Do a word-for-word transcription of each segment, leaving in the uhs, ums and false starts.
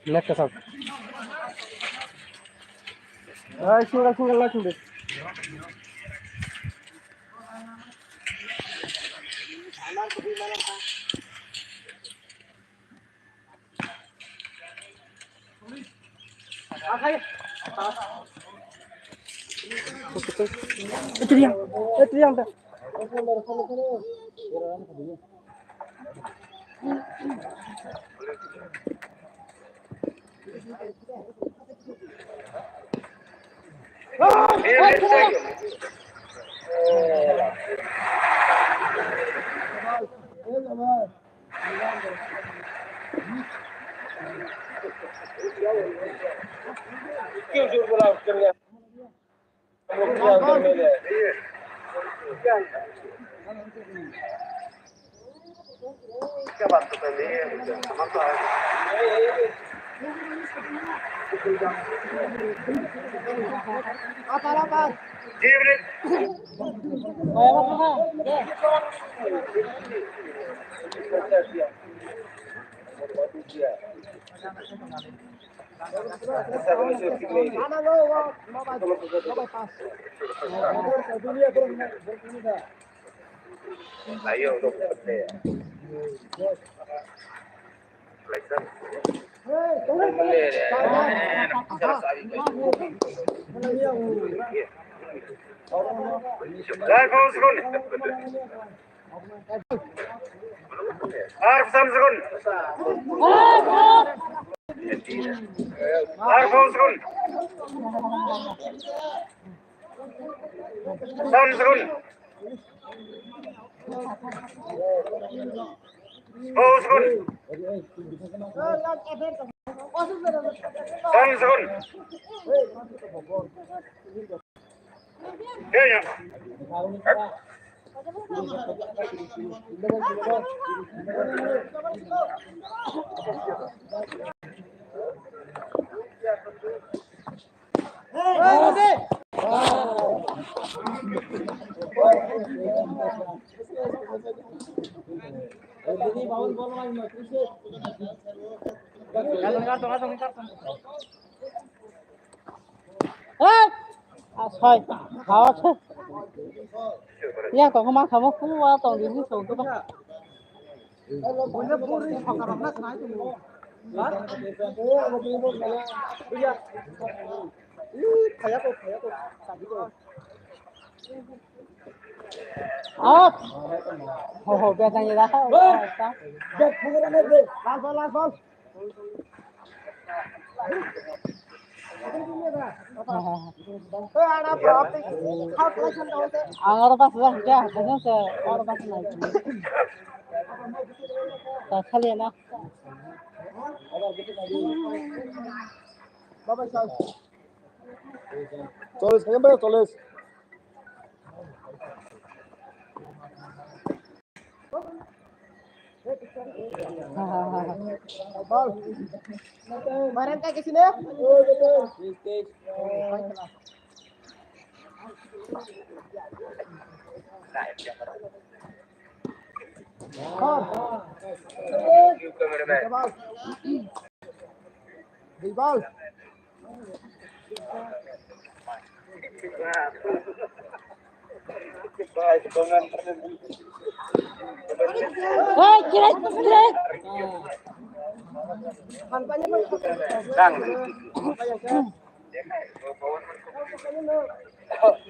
Next kasam. Ai, single, single, light single. Itu dia, itu dia. Ar sam sekund. Ar sam sekund. Sam sekund. Sam sekund. Hey! Asai, hawa khe. Ya, tong ma khamo, ku wa tong di ni tong to ba. Up. Ho, ho, bia dang ya da. Last ball, last ball. Ang oro bas bas ja, khajan se oro bas nai. Ta khali na. Baba sa. Cholish, khajan bhai, cholish. Barang kai ke sini. Bal. Hey, kirai, kirai.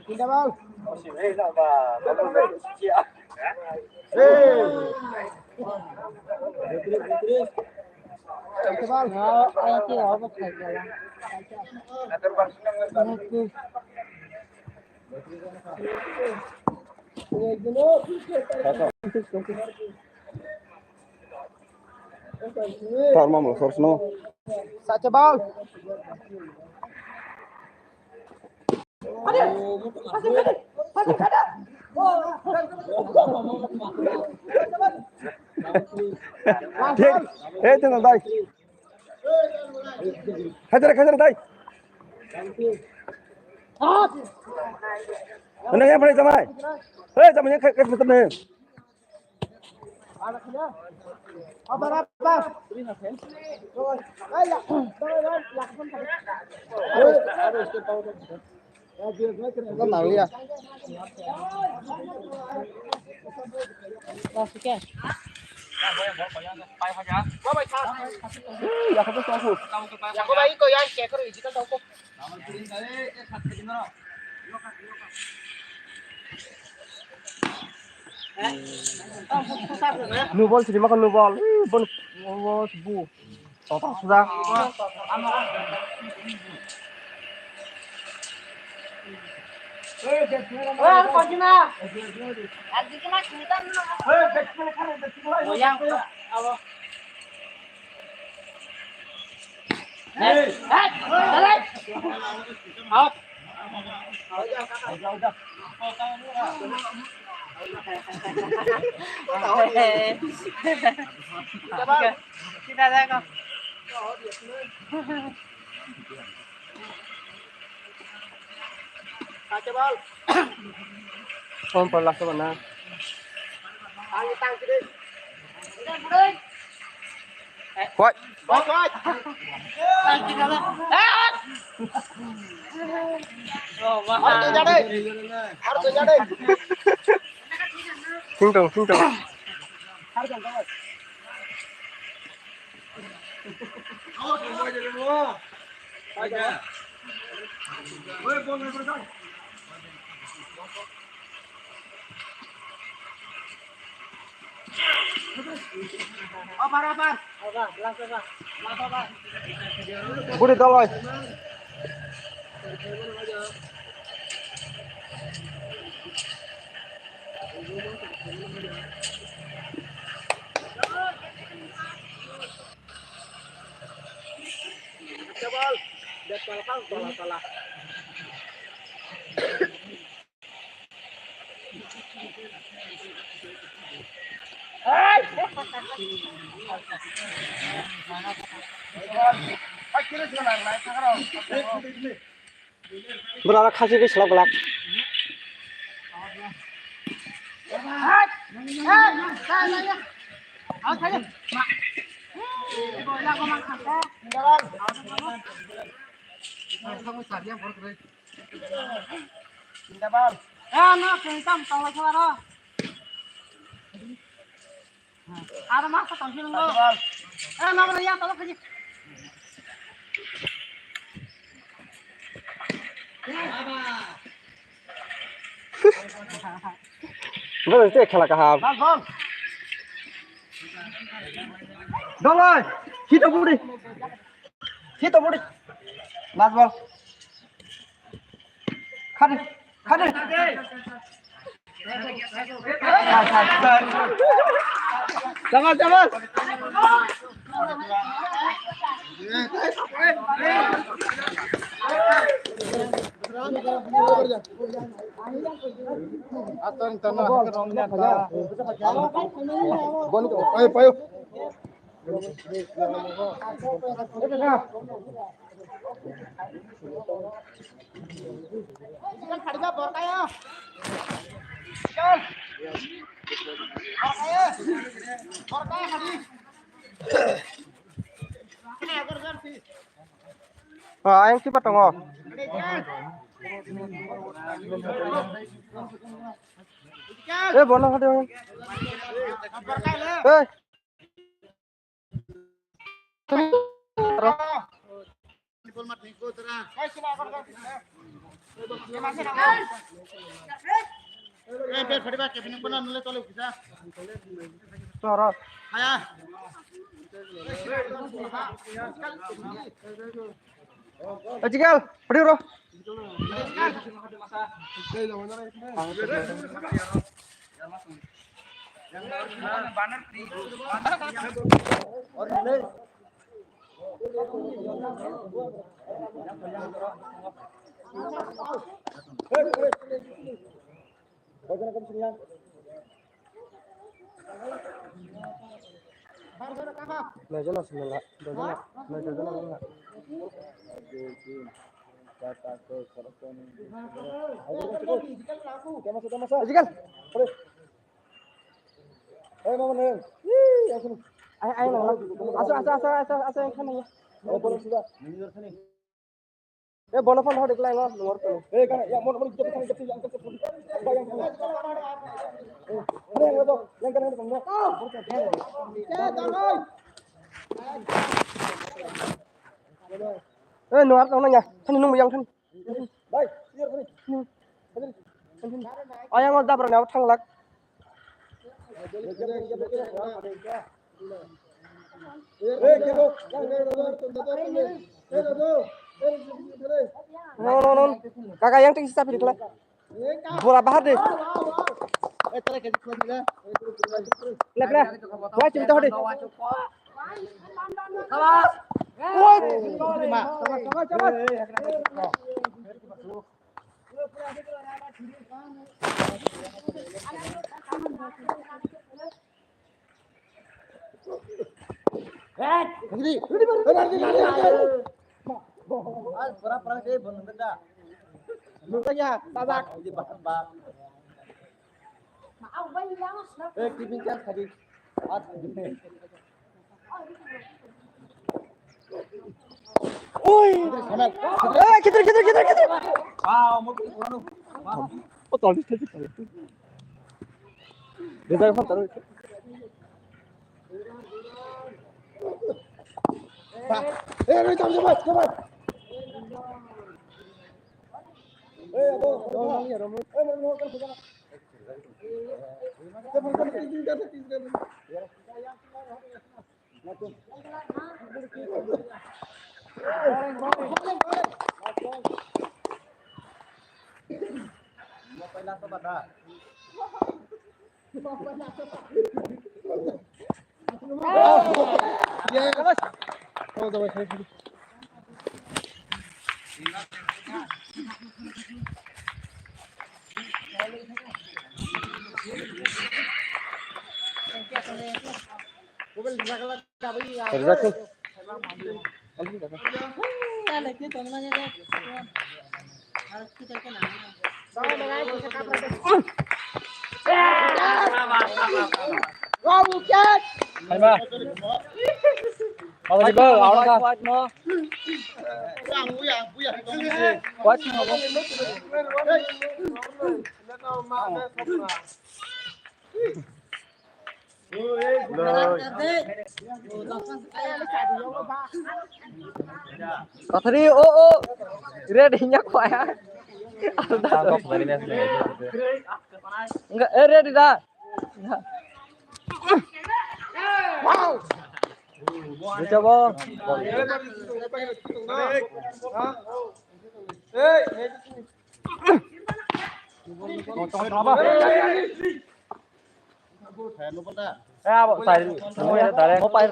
Pindah, Bang. Hey. Tar mamlo sorsno. Sacha bal. Thik. Hey, tena dai. Khajar, khajar dai. Mana yang paling sama? Hey, sama yang kayak kayak betul nih. Nubol sini makan nubol. Ih, bon, bon, bu. Total sudah. Phone por laksa bana. What? Sing tong, sing tong. Budi dalai. Bwrara khasi khe swlak glak. Aro ma sa tang sini lo. Eh, ma bala ya talo kaji. Bala te khela kaham. Bal bal. Dalai. Hito budi. Hito budi. Last ball. Khadi, khadi. Sama, sama. Atan tanah ke rongnya ta. Bon, ayo, payo. Ah, ayang kipa tongo. Eh, bono hade. Eh. Toro. Ajigal, padi ro. Nai jona sini la, dua jona, nai dua jona la. Ejikal. Hei, mama, nai. Ih, aku. Ai, ai, nang. Aso, aso, aso, aso, aso, yang kana ya. Eh, boleh sudah. Eh, bono phone hodi klai ngo, nomor to. Eh, kana, ya, mon, mon, kita, kita, kita, kita, kita, kita, kita, kita, eh, eh, yang kana, yang kana. Eh, nomor to nanya. Kana nung yang kana. Bai, iya, kana. Ayang o dabra na thanglak. No, no, no. Kaka yang tinggi sapi dikla. Bola bahar deh. Lep, lep. Wah, cerita deh. Wah. Oi! Eh, kitar, kitar, kitar, kitar. O tol di, tol di, tol di. Dia jangan tol di. Eh, eh, jom, jom, jom. Eh, abo, abo. Eh, abo, abo. Kathari, oh, oh. Red hinya kwaya. Enggak, eh, red dah. Wow. Good job, oh. Hey, Eh, abo, sai. Mo ya, dare. Mo pai.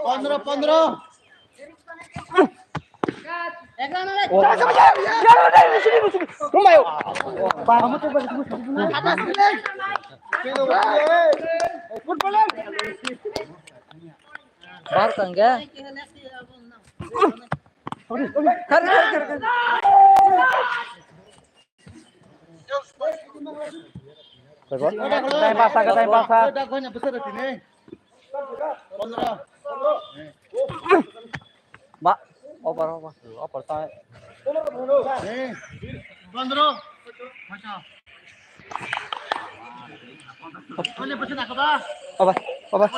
Pondro, pondro. Bar tangga. Kar, kar, kar, kar. Time pass, time pass. Ba, over, over, over time. Over, over.